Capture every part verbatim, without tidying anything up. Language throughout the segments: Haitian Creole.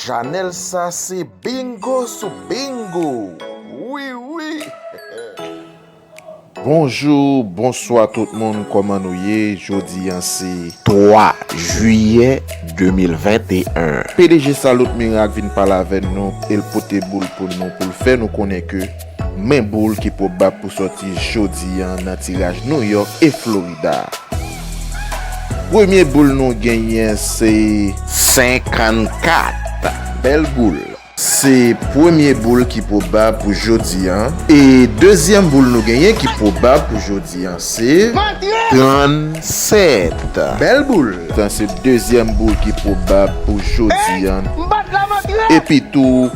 Chanèl sa se bingo sou bingo. Wi, wi. Bonjou, bonswa tout moun, kòman nou ye? Jodi a se twa jiyè de mil venteyen. P D G Salut Miracle vin pale avè nou, e l pote boul pou nou, pou l fè nou konnen ke men boul ki pwobab pou sòti jodi a nan tiraj New York e Florida. Premye boul nou genyen se senkannkat. Bèl boul. Se premye boul ki pwobab pou jodi a. E dezyèm boul nou genyen ki pwobab pou jodi a se trannsèt. Bèl boul. Sa se dezyèm boul ki pwobab pou jodi a. Epi tou,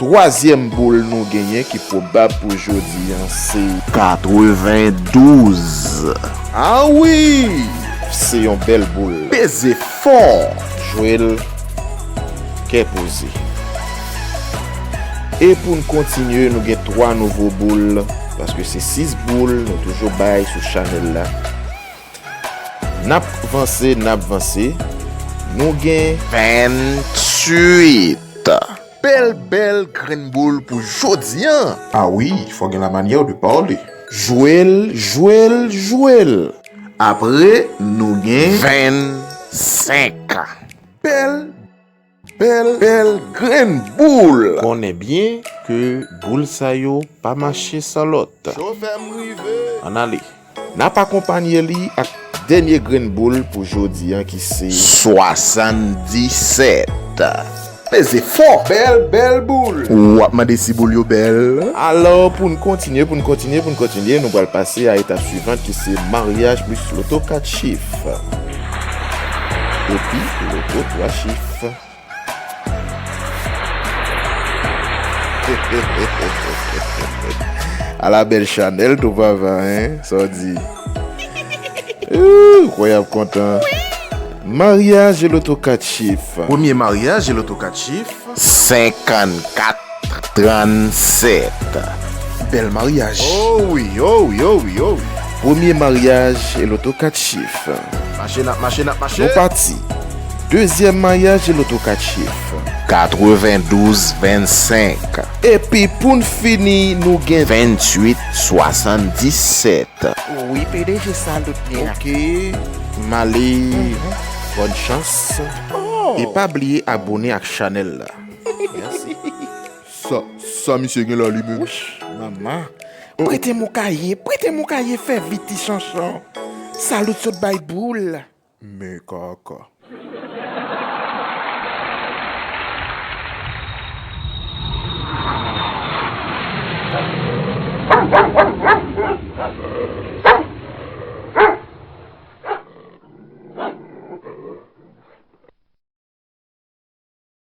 twazyèm boul nou genyen ki pwobab pou jodi a se katrevendouz. Ah wi! Se yon bèl boul. Peze fò! Jwe l kè poze. E pou n kontinye, nou gen twa nouvo boul, paske se sis boul nou toujou bay sou chanèl la. N ap vanse, n ap vanse. Nou gen venntuit. Bèl, bèl grenn boul pou jodi a. Ah wi, fò gen la manyè de pale. Jwe l, jwe l, jwe l. Apre, nou gen vennsenk. Bèl, bèl, bèl grenn boul. Konnen byen ke boul sa yo pa mache san lòt. Chofè m rive. Ann ale. N ap akonpanye li ak dènye grenn boul pou jodi a ki se swasanndisèt. Peze fò! Bèl, bèl boul! W ap mande si boul yo bèl? Alò, pou n kontinye, pou n kontinye, pou n kontinye, nou pral pase a etap swivan ki se maryaj plis loto kat chif. Epi loto twa chif. Ala bèl chanèl tou papa, en? Sa w di? Ooh, kwè y ap kontan. Maryaj e loto kat chif. Premye maryaj e loto kat chif. Senkannkat trannsèt. Bèl maryaj. Oh wi, oh wi, oh wi, oh wi. Premye maryaj e loto kat chif. Mache, n ap mache, n ap mache. Nou pati. Dezyèm maryaj e loto kat chif. Katrevendouz vennsenk. Epi pou n fini, nou gen venntuit swasanndisèt. Wi, P D G Salut Miracle. Ok, m ale. Bòn chans. Oh. E pa bliye abone ak chanèl la. Mèsi. Sa, sa misye gen la li menm? Wouch, manman. Prete m yon kaye, prete m yon kaye, fè vit ti chanchon. Salut sot bay boul. Men kaka.